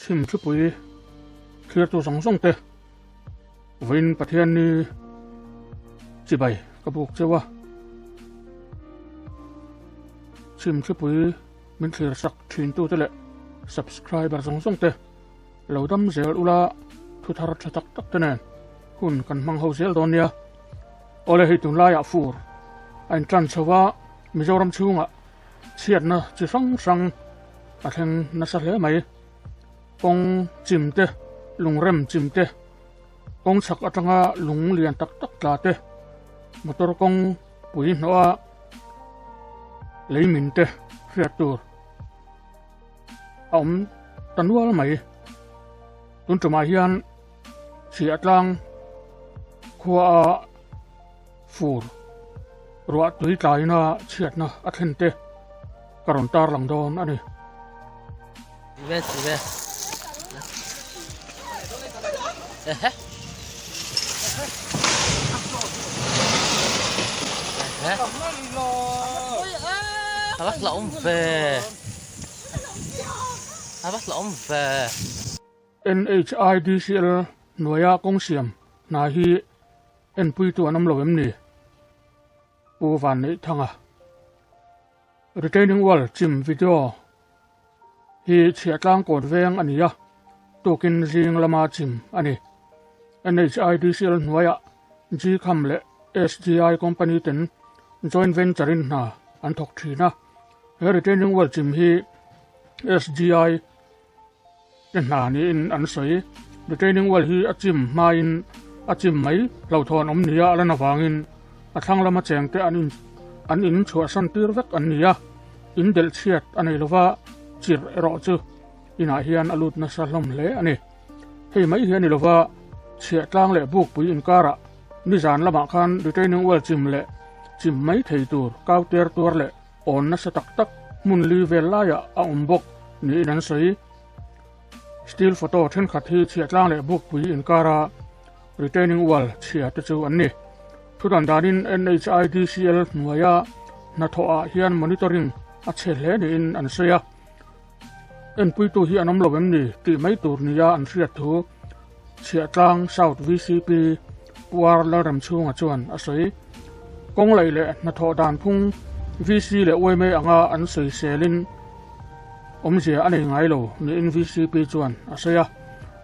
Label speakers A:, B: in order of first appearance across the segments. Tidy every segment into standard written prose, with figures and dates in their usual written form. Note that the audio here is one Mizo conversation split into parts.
A: Chhim thlipui thlirtu zawng zawng te vawiin Pathianni chibai ka buk cheu a. Chhim thlipui min thlir sak thin tu te leh subscriber zawng zawng te lo dam zel ula thu thar tha tak tak te nen hun kan hmang ho zel dawn nia. Awle hei tunlaiah fur a intan chho a, Mizoram chhungah Chhiatna chi hrang hrang a thleng nasa hle mai. Kawng chim te, lungrem chim te, kawng chhak atanga lung lian tak tak tla te, motor kawng pui hnawha lei min te hriat tur a awm ta nual mai. Tun tumah hian chhiah tlang khua a Fur, ruah tui tlaina chhiatna a thlen te ka rawn tar lang dawn a ni. NHIDCL hnuaia kawng siam hna hi Enpuitu an awm lo em ni? Pu Vanneihthanga Retaining wall chim video hi chhiahtlang kawt veng a ni a, tukin zing lama chim a ni. NHIDCL hnuaiah Gcam leh SGI company ten joint venture in hna an thawk thin a, he retaining wall chim hi SGI Te hna niin an sawi. Retaining wall hi a chim hmain a chim mai hlauhthawn awm nia a lan avangin a thlang lama chengte an in an in chhuahsan tir vek an ni a, in delh chhiat a nei lova chirh erawh chu inah hian a lut nasa hlawm hle a ni. Hei mai hi a ni lova chhiah tlang leh bukpui inkarah nizan lamah khan retaining wall chim leh chim mai thei tur kau ter tuar leh Awn nasa tak tak hmun li vel laiah a awm bawk niin an sawi. Steel photo thenkhat hi chhiahtlang leh bukpui inkara retaining wall chhia te chu an ni. Thudan danin NHIDCL hnuaia hnathawhah hian monitoring a chhe hle niin an sawi a. Enpuitu hi an awm lo em ni tih mai tur nia an hriat thu Chhiahtlang South VCP Puar Lalramchhunga chuan a sawi. Kawng laih leh hnathawh dan phung VC leh yma anga an sawiselin awmzia a nei ngai lo niin VCP chuan a sawi a.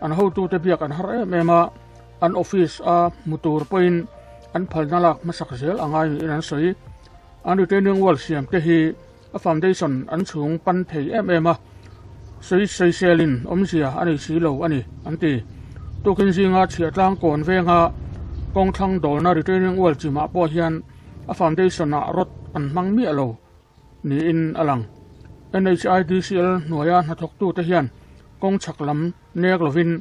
A: An hotute biak an har em em a, an office a hmu tur pawhin an phalna lak hmasak zel a ngai niin an sawi. An retaining wall siam te hi A foundation an chhung pan thei em em a, sawi sawiselin awmzia a nei si lo a ni, an ti. Tukin zinga chhiahtlang kawn venga kawngthlang dawlna retaining wall chimah pawh hian a foundation ah rod an hmang miah lo niin a lang. NHIDCL hnuaia hnathawktute hian kawng chhak lam nek lovin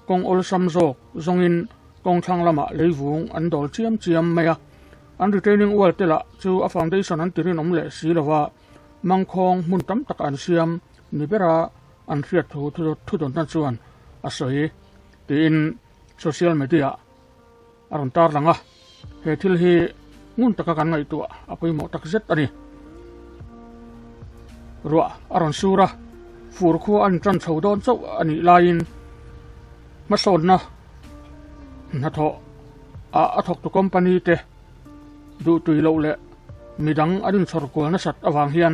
A: kawng awlsam zawk zawngin kawngthlang lamah leivung an dawl chiam chiam mai a. An retaining wall te lah chu a foundation an ti rinawm leh si lo va, mangkhawng hmun tam tak an siam ni bera an hriat thu thudawnna chuan a sawi tiin social media a rawn tarlang a. He thil hi ngun taka kan ngaihtuah a pawimawh tak zet a ni. Ruah a rawn sur a, fur khua an tan chho dawn chauh a nih laiin hmasawnna hnathawh a a thawktu company te duh tui loh leh midang an inchhawr kual nasat avang hian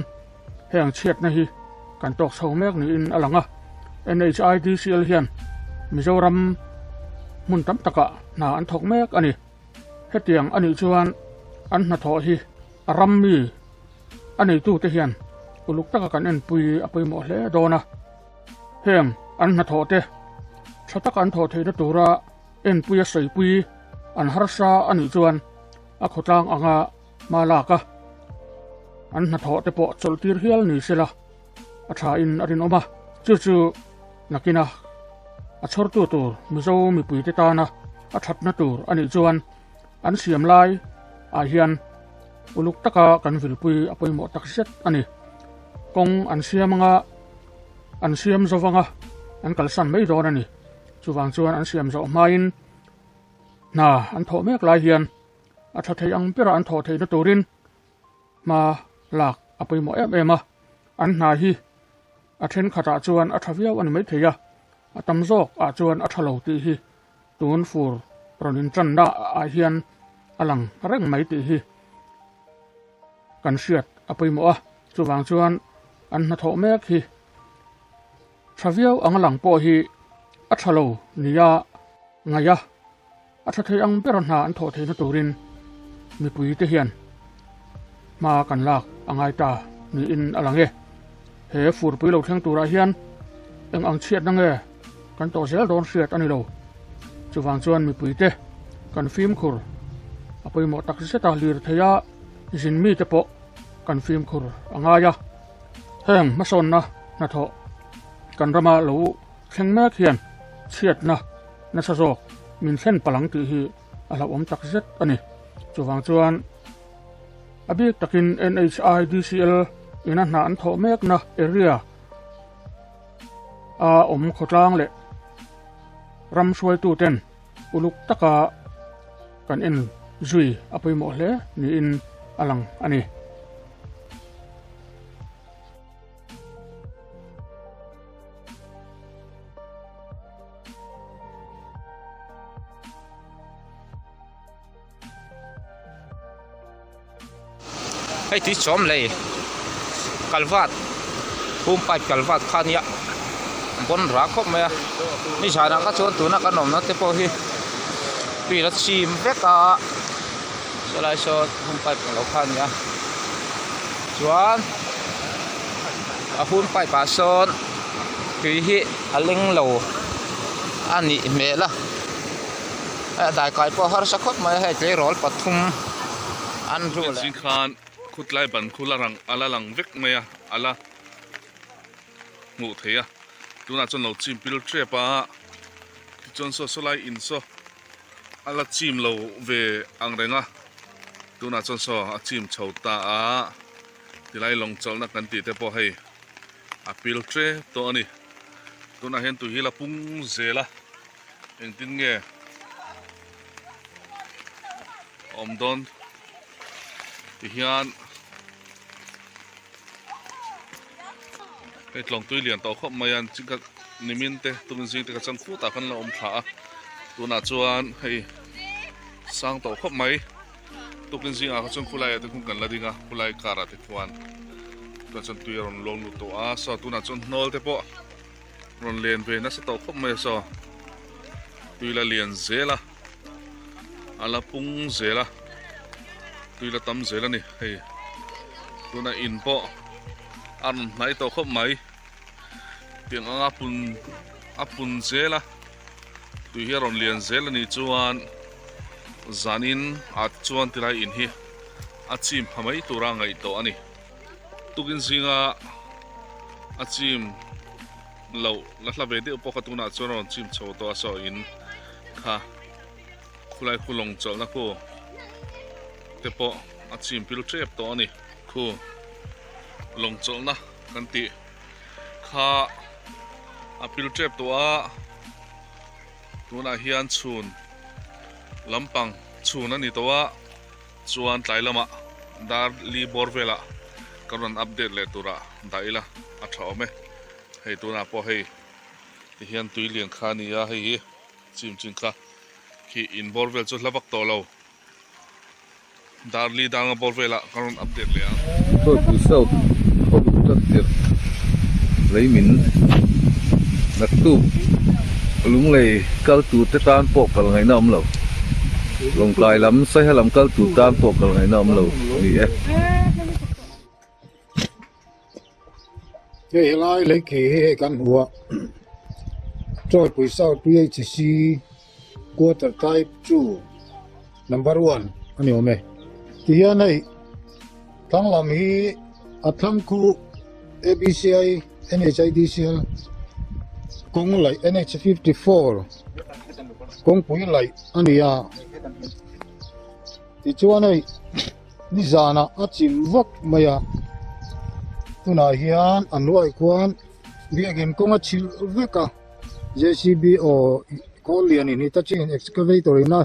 A: heng chhiatna hi kan tawk chho mek niin a lang a. NHIDCL hian Mizoram hmun tam takah hna an thawk mek a ni. Hetiang a nih chuan an hnathawh hi a ram mi a neitute hian uluk taka kan enpui a pawimawh hle dawn a. Heng an hnathawh te tha taka an thawh theihna tura Enpuia sawipui an harsa a nih chuan a khawtlang anga hma lak a, an hnathawh te pawh chawlhtir hial ni sela a thain a rinawm a, chu chu nakina a chhawrtu tur Mizo mipuite tana a thatna tur a nih chuan an siam lai ah hian uluk taka kan vilpui a pawimawh tak zet a ni. Kawng an siam anga an siam zo vanga an kalsan mai dawn a ni. Chuvang chuan an siam zawh hmain hna an thawh mek lai hian a tha thei ang bera an thawh theihna turin hma lak a pawimawh em em a, an hna hi a thenkhatah chuan a tha viau a ni maithei a. A tam zawk ah chuan a tha lo tih hi tun fur rawn intanna ah hian a lang reng mai tih hi kan hriat a pawimawh a, chuvang chuan an hnathawh mek hi tha viau ang a lang pawh hi a tha lo nia ngaih a, a tha thei ang ber a hna an thawh theihna turin mipui te hian hma kan lak a ngai ta niin a lang e. He furpui lo thleng turah hian eng ang chhiatna nge kan tawh zel dawn hriat a ni lo. Chuvang chuan mipui te kan fimkhur a pawimawh tak zet a, lirthei a zin mite pawh kan fimkhur a ngai a. Heng hmasawnna hnathawh kan rama lo thleng mek hian chhiatna nasa zawk min thlen palh ang tih hi a hlauhawm tak zet a ni. Chuvang chuan a bik takin NHIDCL ina hna an thawh mekna area a awm khawtlang leh ram hruaituten uluk taka kan en zui a pawimawh hle niin a lang a ni.
B: Hei tui chawm lei kalvat home pipe kalvat kha nia bawn rah khawp mai a ni zanah kha chuan tuna kan awmna te pawh hi tui la chim vek a sawlai sawn home pipe ang lo kha a ni a chuan a home pipe ah sawn tui hi a leng lo a nih hmel a. A daikai pawh harsa khawp mai a hei tleirawl pathum an ru leh.
C: Zing khan khutlai ban khu la rang a la lang vek mai a a la hmuh theih a tunah chuan lo chim pil tep a tichuan saw sawlai in saw a la chim lo ve ang reng a tunah chuan saw a chim chho ta a tilai lawng chawlhna kan tih te pawh hei a pil tep tawh a ni tunah hian tui hi la pung zel a. Engtin nge awm dawn ti hian hei tlawng tui lian tawh khawp mai a chingkhat nimin te tumin zing te kha chuan khutah khan la awm thla a tunah chuan hei sang tawh khawp mai tukin zingah kha chuan khulaiah te khuan kan la ding a khulai car ah te khuan tunah chuan tui a rawn luang lut tawh a saw tunah chuan hnawl te pawh. Rawn len ve nasa tawh khawp mai a saw tui la lian zel a a la pung zel a tui la tam zel a ni hei tuna in pawh a rawn hnai tawh khawp mai tiang anga pun a pun zel a tui hi a rawn lian zel a nih chuan zanin ah chuan tilai in hi a chim pha mai tura ngaih tawh a ni. Tukin zinga a chim loh la hla ve deuh pawh kha tunah chuan a rawn chim chho tawh a saw in kha khulai khu lawng chawlhna khu te pawh a chim pil tep tawh a ni khu lawng chawlhna kan tih kha a pil tep tawh a tunah hian chhun lampang chhun a ni tawh a. Chuan tlai lamah dar li bawr velah kan rawn update leh turah dah ila a tha awm e. Hei tunah pawh hei ti hian tui lian kha a ni a, hei hi chim chin kha khi in bawr vel chu hla vak tawh lo. Dar li danga bawr velah kan rawn update leh ang.
D: Thawtpui South khawlut tan tirh lei min naktuk lunglei kal tur te tan pawh kal ngaihna awm lo Lawngtlai lam Saiha lam kal tur tan pawh kal ngaihna awm lo a ni e.
E: Hei helai leikhi hi hei kan hmu a Chawipui South PHC Quarter Type 2 Number 1 a ni awm e. Tihian hei thlang lam hi a thlang khu ABCI NHIDCL kawng laih NH54 kawngpui laih a ni a. Tichuan hei nizanah a chim vak mai a, tunah hian an hnuai khuan biakin kawng a chhilh vek a, J_C_B aw khawl lian in hitachi in excavator in a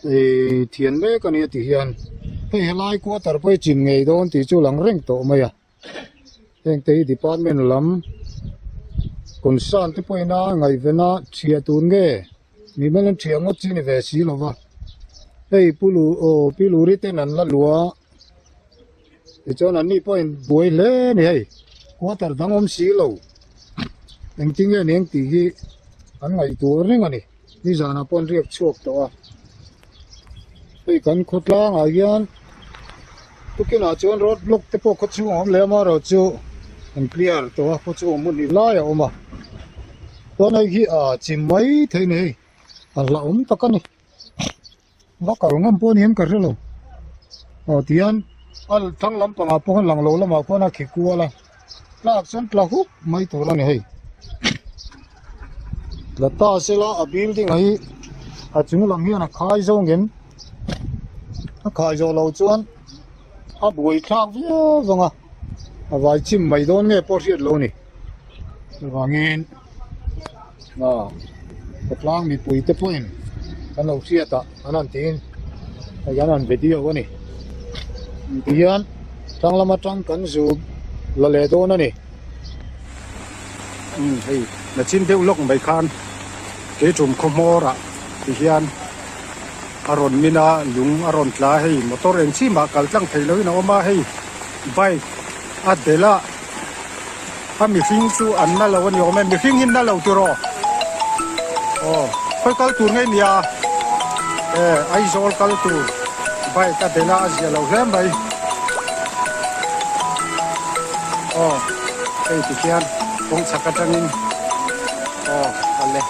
E: ihh thian mek a nia ti hian hei helai quarter pawh hi chim ngei dawn tih chu a lang reng tawh mai a. Heng te hi department lam. Concern te pawhin a ngaihven a thiah tur nge mimal an thiah ngawt chi ni ve si lo va hei pu lu aw pi luri ten an la luah a tichuan an ni pawhin buai hle a ni hei quarter dang awm si lo engtin nge ni ang tih hi an ngaihtuah reng a ni. Nizanah pawh an riak chhuak tawh a, hei kan khawtlangah hian tukinah chuan road block te pawh khaw chhung a awm leh a amaherawhchu an clear tawh a khaw chhung hmun ih lai a awm a chuan hei hi ah chim mai thei a ni hei a hlauhawm tak a ni va kal ngam pawh a ni em ka hrelo aw tihian a thlang lampangah pawh khan lang lo lamah khuan a khi kual a. Tlak chuan tla hup mai tur a ni hei. Tla ta sela a building hi a chung lam hian a khai zawng em a khai zawh loh chuan a buai thlak viau vang a a vai chim mai dawn nge pawh hriat loh a ni chuvangin ah khawtlang mipui te pawhin kan lo hriat ah an han tiin hei an han video a ni tihian thlang lam atang kan zu la leh dawn a ni.
F: Umm hei nachin deuh lawk mai khan keitum khaw hmawr ah ti hian a rawn min a lung a rawn tla a hei motor eng chi mah kal tlang thei loin a awm a hei bike a delh a a mihring chu an na lo a ni awm e mihring hi na lo tiraw aw khawi kal tur nge nia e Aizawl kal tur bike a delh a a zia lo hle mai aw hei tikhian kawng chhak atangin aw a le.